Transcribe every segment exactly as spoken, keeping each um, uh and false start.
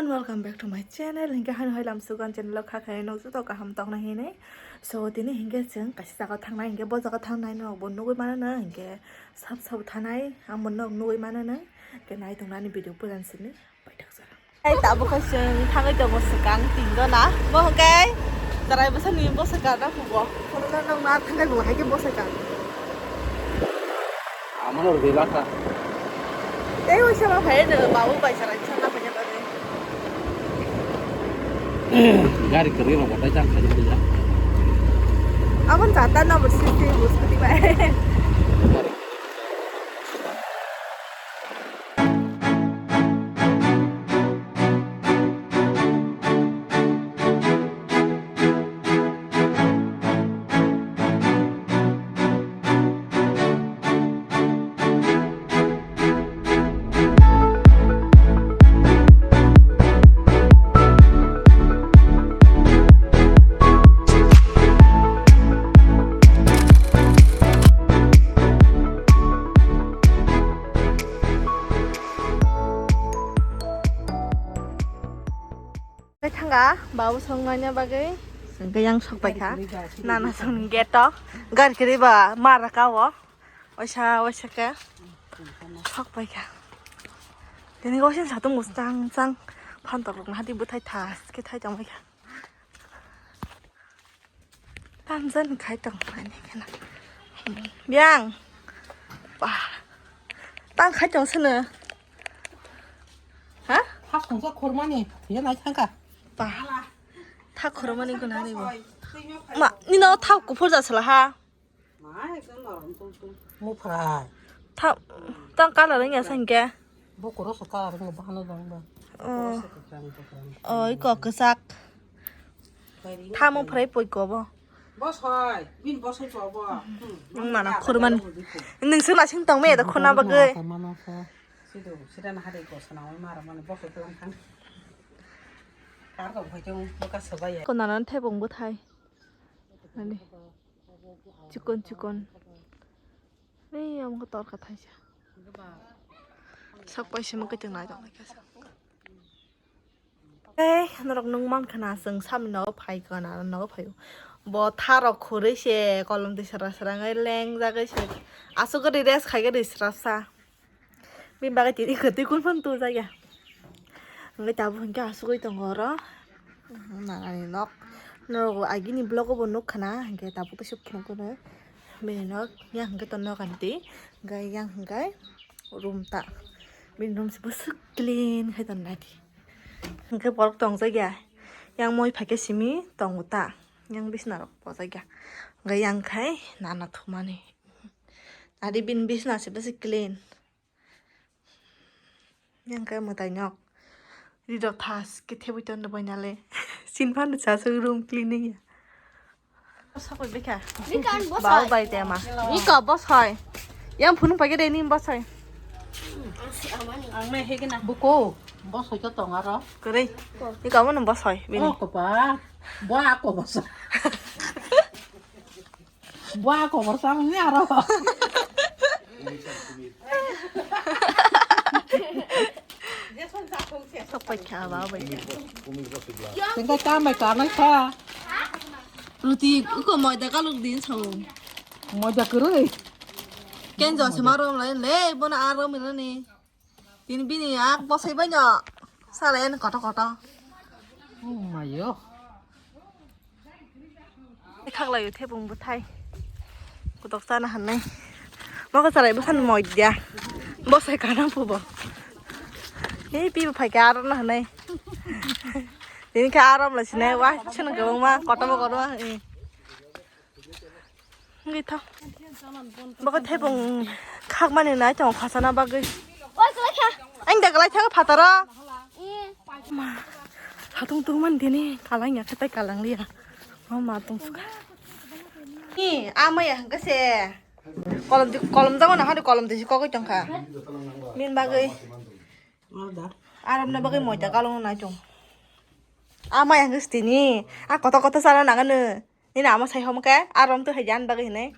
Welcome back to my channel. Hinkhe hani hoi lam sugan channel o kha khe nok joto kaham tokna hinwi. So tini hinkhe chwng kaisa jaga thangnai, hinkhe bo jaga thangnai no bo nugwi mano no hinkhe sab sab thanai ang bo nok nugwi mano no. Hinkhe nai tongnani video puran sini paithak jora. Ai tabuk khe chwng thangwi tongo swkang tingo na. Bo hinkhe jarai bwsa ni bo swkang na phugo. Khoroksa nok na thangwi bo hai khe bo swkang. Amano rwgwi lakha. Tei waisa ma phai no babu bai chara chana phai jaba de. Gari kwrwi rok bo tai chang phai jaba. Abon jata na bo sisi bo scooty bai. Thanga babu songmani bagwi hwnkhe yang sok paikha. Nana song gate o gari kwrwi ba mara ka o. Waisa waisa khe sok paikha. Tini goseng satung bwswk chang chang phantok rok hati bwthai thas khe thai tong paikha. Tanjani khai tong ani khena. Yang. Wah. Tang khai tong sene. Ha? Thak khungsa khormani, ya nai thangka. Wah. Thak khormani guna ni bo. Ma, nino thak kuphur jasla ha. Muprai. Thak, tang color ya sangke. Bo koro so color ngo bahano dong ba. Oh. Oh, iko kwchak. Thamo phrai poi ko bo. Bosoi, bin bosoi ko bo. Nung nana khurman. Nung sung nasing tong me da khuna bagwi. Sido, sida na hade ko sana oi mara mane bosoi ko lang kan. Kar ko bhai jong boka sabai. Ko nana thebong bo thai. Ani. Chikon chikon. Ei, omo khe torkha thaisa. Sak paisa ma kaichang nai tong kha. Ei, norok nung mankha na, chwng sami nogo phai kha na, nogo phaio. Bo tharok khurui se, kolom twi sra sra wngwi lengjagwi se. Aswk gori rest khai gori srasa. Bini bagwi tini kwtwi kun phano tubujak ya. Hwnkhe tabuk hwnkhe asugwi tongo oro. Nanani nok. Norok agini vlog o bo nukha na, hwnkhe tabuk khe phunukgo no. Bini nok yang hwnkhe tongo kanti. Hwnkhe yang hwnkhe room ta. Bini room se bwswk clean khai tongo naidi. Hwnkhe borok tongjak ya. Yang moi phaikhe simi tongo ta. Yang bisna rok bojak ya. Hwnkhe yang khai nana thumani. Ari bini bisna se bwswk clean. Yang khe mwtai nok. Ri rok thas khe thebwi ton rwbai nale. Sin phan cha se room cleaning ya. Sakoi bekha. Ni kan bosai. Bau bai tema. Ni ka bosai. Yang phunu pai gede ni bosai. Ang si amani. Ang nai hegena. Buko. Bosai ko tong aro. Kore. Ni ka mo bosai. Bini. Oh, ko pa. Bo ako bosai. Bua kobor samung ni aro. Sok pai kha ba bai. Tengka cham bai karnai kha. Ruti uko moida kaluk din sao. Moida kwrwi. Kenjo se marom lai le bona aro mirani. Tini bini yak bosai bai no. Sala en koto koto. Oh mayo. Khaklai thebung bwthai. Kutok chana hanai. Mokhe salai bwsano moi dia. Bosai kanang pubo. Ei pi phai ka arom na hanai. Tini kha arom la sinai wa chana gabang ma koto ma koto ma. Wngwi tha. Bokhe thebung khakmani nai tongo khachana bagwi. Oi, kwlai kha. Ang da kwlai tha phataro. Eh. Ma, satung tungmani tini kalang ya khe tai kalang liya. Ma, ma tong suka. Ni, ama ya hwnkhe se. Kolom di, kolom jago na hari kolom di si kogwi tongkha. Min bagwi. Aram na bagwi moita kalong nai tong. Ama ya hwnkhe se tini. A koto koto sala nangano. Nini ama sai hom khe, arom tu hai jan bagwi hinui.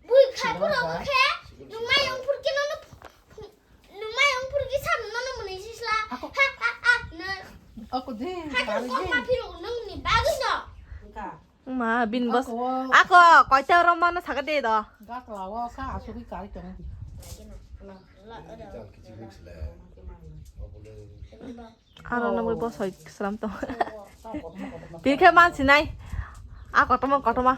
Bui khai phuru khe, nung mai yung phuru khe nono Wngkha. Ma, bin bos. Ako, koita oro mano saka de do. Gak lawo ka asugwi kari tong di. Aro nangwi bosoi slam tong. Tini khe man sinai. A kotorma, kotorma.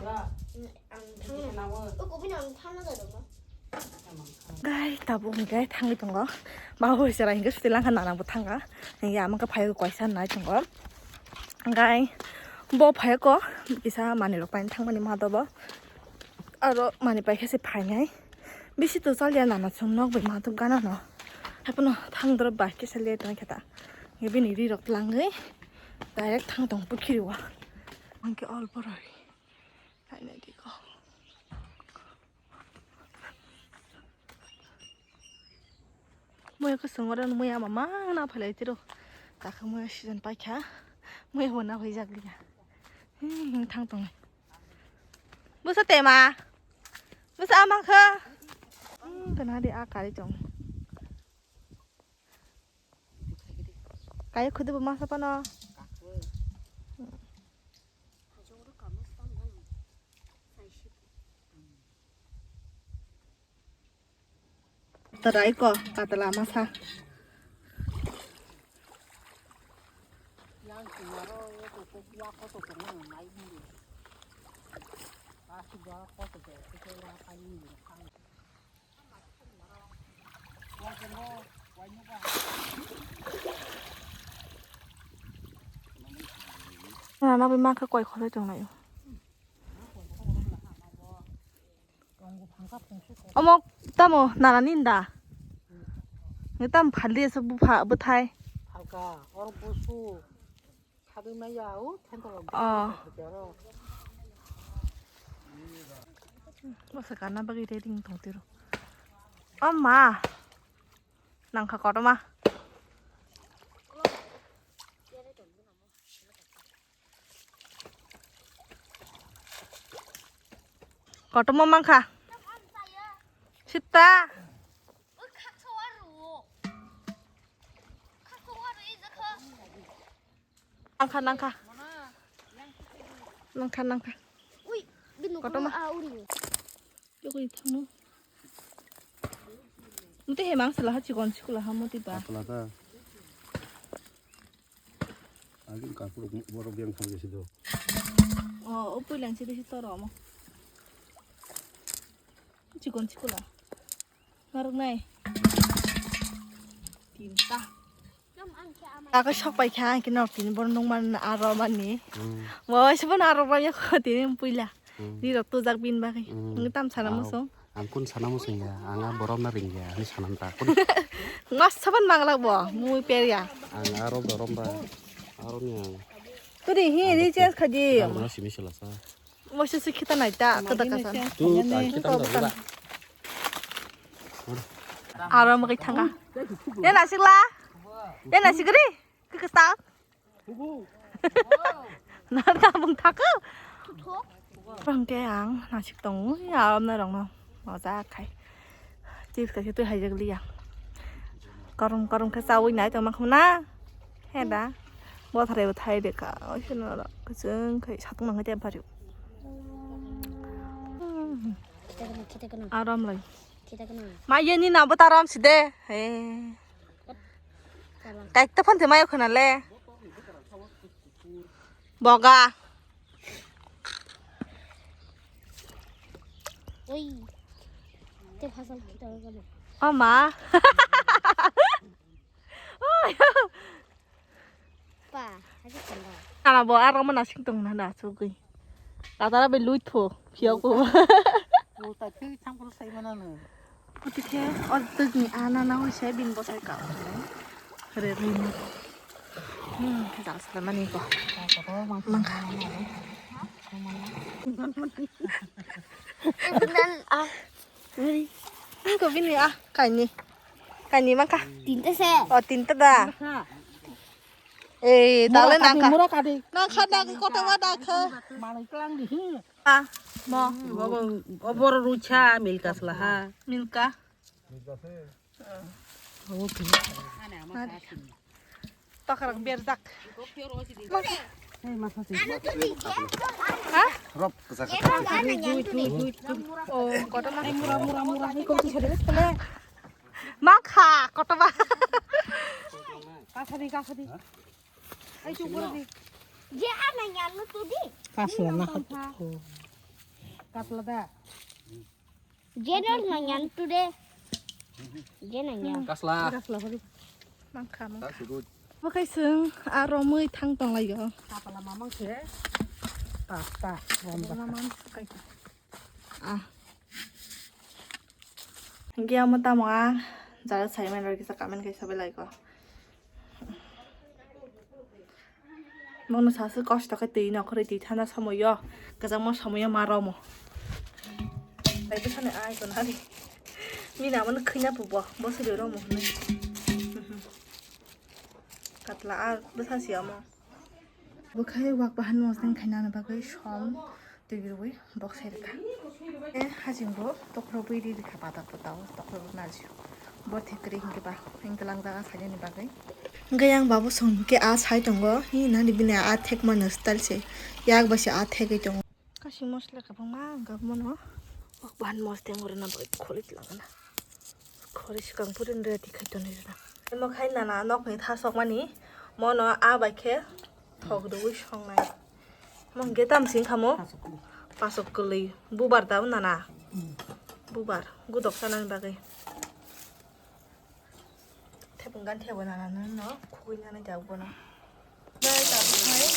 Gai tabuk hingke thangwi tongo. Babu sera hingke suti langkha nanangbo thangkha. Hingke ama khe phaiwi koisa nai tongo. Gai bo phaiyako kisa manwi rok paina thangmani madobo. Aro manwi paikhe se phainai. Bisi to chaliya nana chwng nok bai mathok gana no. Haiphano thang drop bai kisa late wngkhe ta. Hingke bini ri rok twlangwi direct thang tong pukhiri o. Hingke all borok. Naina di ko. Moya kwswng oro moya mamang na phalai tiro. Takhe moya season paikha. Moya bo na hoijak liya. Hmm, hmm, thang tong. Busa tema. Busa amang kha. Hmm, kana di a kari tong. Kaya khudu bo masa pano. Tara iko katala masa. Nana bai ma khe koi khoroi tong lai o. Omo tamo nana ni da. Ni tam phali se bupha bwthai. Phalka, oro busu. Khadui maya o, thentol. Oh. Basa kana bagwi ready wng tong tiro. O ma. Nangkha kotorma. Kotorma mangkha. Sita. Nangkha, nangkha. Nangkha, nangkha. Ui, bini kotorma. Kotorma a uri. Yogwi thangno. Mute he mang sala ha chikon chikula ha moti ba. Apla ta. Agin kapur borok yang thang jesi do. Oh, upui lang chiri si toro mo. Chikon chikula. Naruk nai. Tinta. Ako sok pai kha, ang khe nok tini borok nung man aro mani. Hmm. Bo se bono aro bai kho tini puila. Hmm. Ni rok tujak bin bagwi. Hmm. Ngi tam sana musung. Ang kun sana musung ya, ang a borom na ring ya, ni sana ta. Ngas saban manglak bo, mui per ya. Ang aro borom ba. Aro ni ang. Turi hi recharge khadi. Ang na simi sila sa. Mosi se khita nai ta, kada kasa. Tu ta khita ta ba. Aro mo kai thanga. Ya nasik la. Ya nasik ri. Kekestak. Narta bung thaka. Rong ke ang nasik tong ya am na rong no. Moja khai. Chips kaisa twi haijak liya. Karung karung khe chawi nai tongma khum na. He da. Bo tharai bo thai de ka. Oi se no ro. Kachung khai satung nang te phario. Aram lai. Ma ye ni na bo taram si de. He. Kaik ta phan te mayo khana le. Boga. Oi. Te phasal kita galo. O ma. Oi. Pa, aja tanda. Ana bo aro mana sing tong na na sugui. Tatara be luit pho, phiya ko. Bo ta phi thang ko sai mana no. Puti khe, o tugni ana na oi se bin bosai ka. Re re ni. Hmm, dal sala mani ko. Mang kha. Ibu nan ah. Ri. Ko bini ah, kaini. Kaini mang kha. Tinta se. O, tinta da. Eh, dale nang kha. Mura kadi. Nang kha, nang kha, kotor ma nang kha. Malai klang di. Ah, mo. Obo, obo rucha milka sla ha. Milka. Oke. Kakarang berjak. Ha? Rop, kesa kesa. Oh, kotor ma. Makha, kotor ma. Kasadi, kasadi. Ai, tu pura di. Je ana nyanu tu di. Kasla na. Kasla da. Jenor na nyan tu de. Jena nyan. Kasla. Kasla hori. Mangkha, mangkha. Kasla good. Bo khai sung, aro mui thang tong lai go. Kapala mamang se. Ta, ta, rom ba. Mamang kai. Ah. Hingke amo tamo ang jara sai man rok kisa comment kaisa belai ko. Bono sasu kosto khe twi nokhorwi twi thana somoyo kwchangma somoyo ma romo. Bai bwsani ai tonani. Mina mano khwina pubo bosori romo hwnwi. Katla a bwsa si omo. Bo khai wak bahan mosdeng khainani bagwi som twi rwi bok sai rwkha. E hajing bo tokhorwi ri rwkha padak putao tokhorwi naji. Bo thik kwrwi hinkhe ba hingke lang jaga sainani bagwi. Hingke yang babu song hinkhe a sai tongo. Hi nani bini a thek mano style se. Yak ba se a thegwi tongo. Kasing mosla kwbangma hwnka bono. Wak bahan mosdeng rwna bagwi khori tlangna. Khori swkang puri ready khai tonwi rwna. Emo khai nana nokni thasokmani mono a bai khe thok rwui songnai. Mo hwnkhe tamo sing khamo? Pasok kwlwi. Pasok kwlwi. Bubar da nana? Hmm. Bubar. Gudok sanani bagwi. Thepung gan thebo nana no khugui nani jabo bono. Nai tabuk khai.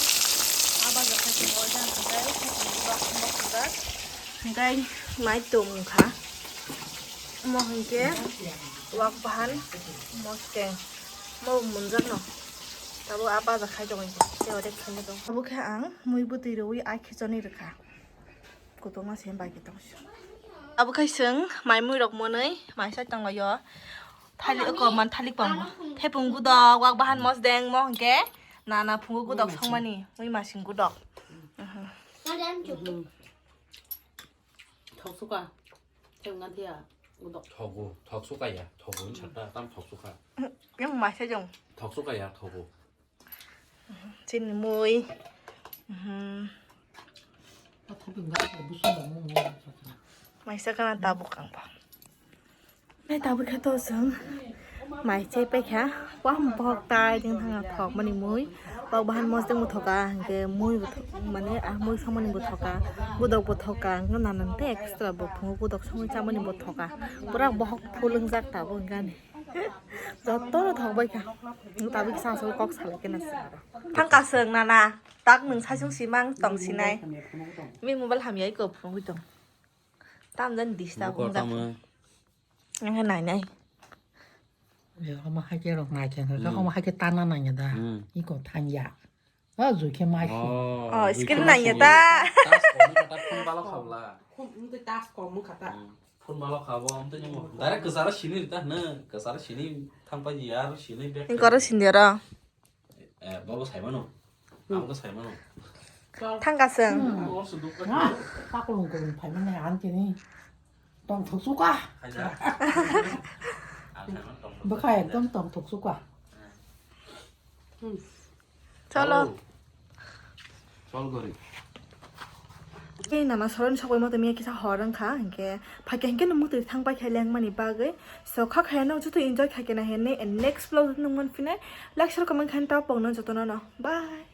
Aba ga khai tebo jang khai. Bak bak bak. Hingkai mai tum kha. Mo hingke wak bahan mosdeng. Mo munjak no. Tabuk aba ga khai tong. Tebo de khene tong. Tabuk khe ang mui bwtwi rwi ai khichoni rwkha. Kutungma se bai khe tong. Abo khai chwng mai mui rok monwi mai sai tong laio. Thalik ko man thalik pang. Thepung gudok wak bahan mosdeng mo hwnkhe nana phungo gudok songmani mui masing gudok. Thok suka. Thepung gan thia gudok. Thogo, thok suka ya, thogo ni chata tam thok suka. Yang mai sai jong. Thok suka ya, thogo. Chini mui. Mhm. Maisa kana tabuk ang ba. Nai tabuk khe to chwng mai chai paikha. Wah bok tai ding thanga thok mani mui. Bok bahan mosdeng bo thoka hingke mui bo thok mane ah mui samani bo thoka. Gudok bo thoka hingke nanan te extra bo phungo gudok samui chamani bo thoka. Pura bohok phulung jak tabuk hingke ani. Joto no thok bai kha. Tabuk sa aswk kok salai khe na se aro. Thang kaswk nana. Tak nwng saichung simang tong sinai. Mi mobile hamya iko phunugwi tong. Tam jan disturb wng jak. Ang khe nai nai. Omo hai khe rok nai khe, omo hai khe tana nang ya da. Iko thang ya. Ah, jui khe mai si. Oh, screen nai ya da. Phone balo khabla. Phone balo khabo, amtwi nimo. Direct kwcharo sini rita hwno, kwcharo sini thangpai di aro sini back. Ning koro sini ro. Eh, bobo saimano. Amko saimano. Thangkaswng. Kakulung kulung phaimani ang kini. Tong thok suka. Bwkha ekdom tong thok suka. Cholo. Chol gori. Khe nana soron sokoi moto miya kisa hor wngkha, hinkhe phaikhe hinkhe no mutwi thang paikha lengmani bagwi. So kha khaya no joto enjoy khaikhe na henne and next vlog no nung manphinai. Like share comment khaina ta pokno jotono no. Bye.